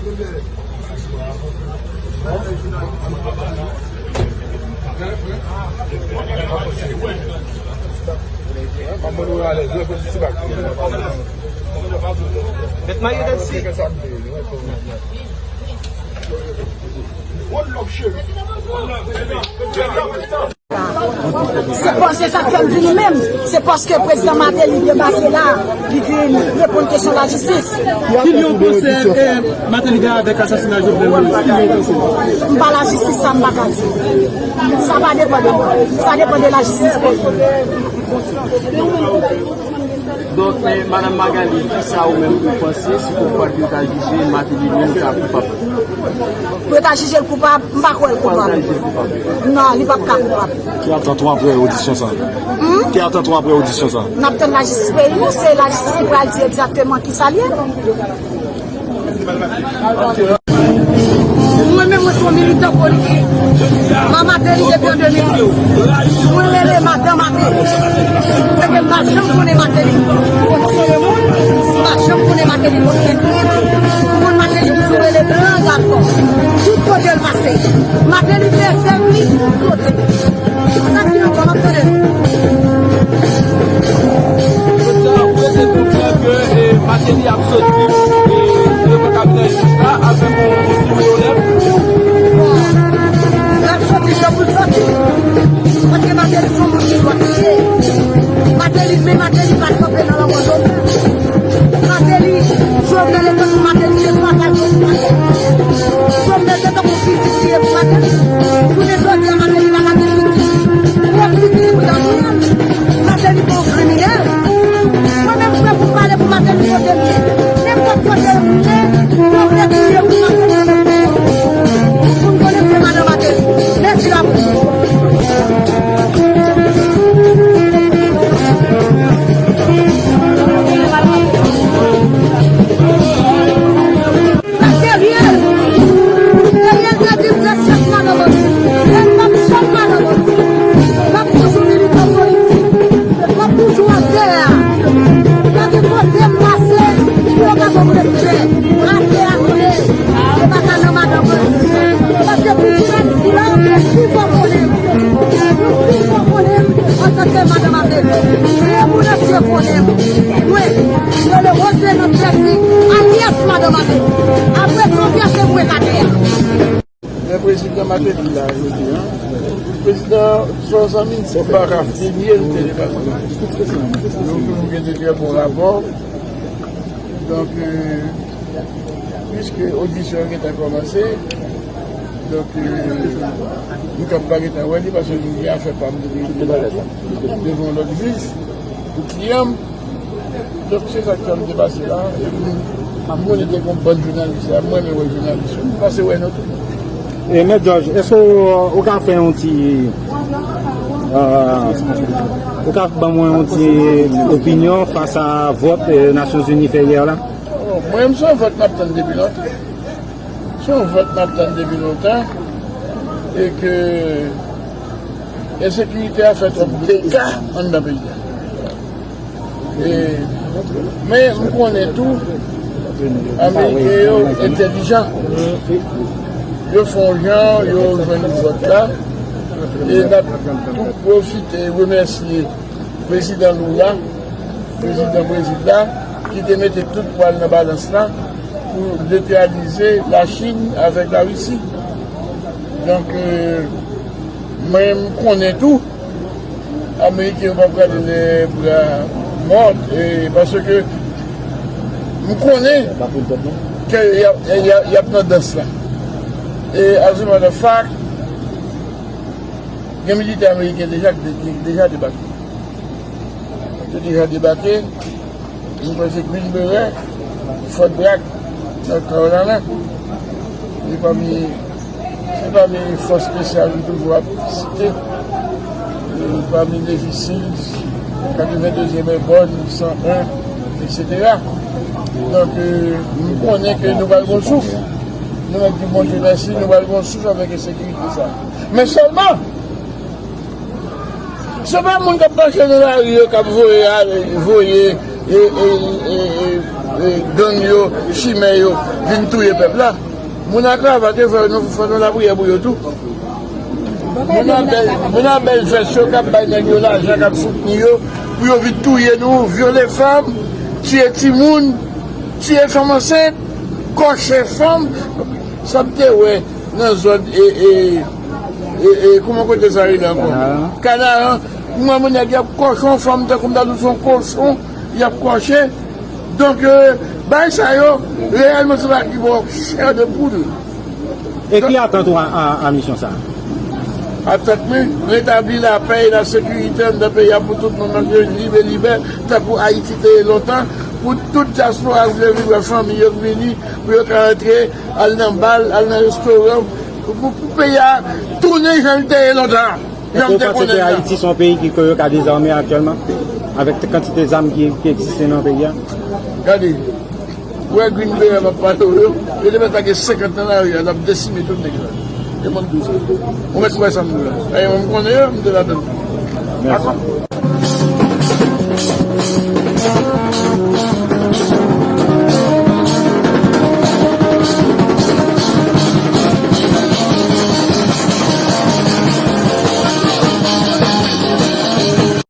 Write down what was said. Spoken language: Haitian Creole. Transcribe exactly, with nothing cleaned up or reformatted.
Se pa, se sa k fè m vini menm. Se paske prezidan Martelly debake la, li vin reponn kesyon lajistis. Kilè w panse, eh, Martelly ta avèk asasina Jovenel Moïse? Kilè w panse? M pa lajistis, sa m pa ka di. Sa pa depann de mwen. Sa depann de lajistis peyi. Donk, eh, Madanm Magalie, kisa ou menm ou panse si konpòtman yo ta jije Martelly menm ka koupab? Pou yo ta jije l koupab, m pa kwè l koupab. Non, li p ap ka koupab. Ki atant ou apre odisyon sa? Hmm? Ki atant ou apre odisyon sa? N ap tann lajistis peyi nou, se lajistis ki pral di egzakteman kisa l ye. Mwen menm, mwen se yon militan politik. M a Martelly depi an de mil douz. Mwen rele madan Martelly. Se ke m pa janm konnen Martelly kont sere moun, m pa janm konnen Martelly kont kèk moun. M konn Martelly toujou rele blan gason. Tout kote l pase. Martelly fè sèvi tout kote. Sa ki ankò, m ap tande. Jodi a, nou prese pou fè ke, eh, Martelly ap soti, eh, devan kabinè jij la avèk yon souri o lèv. Bon, l ap soti jan pou l soti. Paske Martelly se yon moun ki dwat li ye. Martelly, men Martelly pa t kanpe nan lanmò Jovenel. Martelly, Jovenel te tankou Martelly, se papa Jovenel. Jovenel te tankou pitit li ye pou Martelly. Jounen jodi a, Martelly pa ka gen pitit. Twòp pitit pou ta pou l. Martelly pa yon kriminèl. Mwen menm, m prè pou m pale pou Martelly kote m ye. Nenpòt kote m ye, yo vle touye pou Martelly. Pou m konnen se madan Martelly. Mèsi la pou Theriel, Theriel te di m se chèf madan bandi. E m p ap janm madan bandi. M ap toujou militan politik. M ap toujou atè a. Gade kote m pase, pou yo ka ban m respè. Atè a konnen, se pa ka nan madan bandi. Paske pou m fè sila, pi fò konnen m. Pi fò konnen m antanke madan Martelly. Lemonasye konnen m. Mwen, yo le Rosenan Plèsi, alyas madan Martelly. Apre se yon fyète mwen k atè a. Lè prezidan Martelly la jodi a, prezidan se yon zanmi m, se pa Raf Denie, nou te depase. Nou toujou gen de trè bon rapò. Donk, euh, piske odisyon an gentan kòmanse, donk, euh, nou kab pa gentan wè li, paske nou gen afè pa m devan lòt jij pou kliyan m. Donk, se sa k fè m te pase la. Epi, m konnen te gen yon bann jounalis la. M renmen wè jounalis yo. M pase wè nou tou. E, Mèt Jòj, èske w, ou ka fè yon ti, euh, ou ka ban mwen yon ti opinyon fas a vòt, euh, Nasyonzini fè yè la? Bon, mwen menm, se yon vòt m ap tann depi lontan. Se yon vòt m ap tann depi lontan. E ke ensekirite a fè twòp dega anndan peyi a. E, men m konnen tou, Ameriken yo entèlijan. Yo fè yon jan, yo jwenn vòt la. E n ap tou pwofite remèsye prezidan Lula, prezidan Brezil la, ki te mete tout pwa l nan balans la pou netralize Lachin avèk Larisi. Donk, euh, mwen, m konnen tou, Ameriken yo p ap gade lè bra mò, e paske m konnen ke y ap, y ap, y ap nan dans la. E, as a matter of fact, gen militè ameriken deja, de-, deja debake. Yo deja debake. Nou kwè se Green Beret, Fort Bragg, North Carolina. E pami, se pami fòs espesyal nou toujou ap site, e pami Navy SEALs, katrevenndezyèm Airborne, san en, etsetera. Donk, e, nou konnen ke nou pral gon souf. Nou mèt di Bondye mèsi, nou pral gon souf avèk ensekirite sa. Men sèlman, se pa moun k ap mache nan lari yo k ap voye ale, voye, e, e, e, e, gang yo, chimè yo vin touye pèp la. Moun a kravat yo, fò nou fè yon lapriyè pou yo tou. Moun a bèl, moun a bèl vès yo k ap bay nèg yo lajan, k ap soutni yo, pou yo vin touye nou, vyole fanm, tiye timoun, tiye fanm ansent, kòche fanm. Sa m te wè nan zòn e, e, e, e kòman kote sa rele ankò? Kanaran. Kanaran. M wè moun nèg y ap kòche yon fanm tankou m ta di w se yon kochon, y ap kòche. Donk, euh, bagay sa yo, reyèlman, se bagay ki ba w chè de poul. E ki atant ou a, a, a misyon sa a? Atant mwen, retabli lapè e lasekirite anndan peyi a pou tout moun nan viv libe libe, tankou Ayiti te ye lontan, pou tout dyaspora vle vin wè fanmi yo k vini, pou yo ka rantre, al nan bal, al nan restoran, pou, pou, pou peyi a tounen jan l te ye lontan an. Èske w panse ke Ayiti se yon peyi ki, ke yo ka dezame aktyèlman, avèk kantite zam ki, ki egziste nan peyi a? Gade, ou wè Green Beret m ap pale w yo, yo te mèt lage senkant nan lari a, l ap desime tout nèg la. E mwen m di w sa. Ou mèt kwè sa m di w la. E mwen m konnen yo, m te ladann. Mèsi.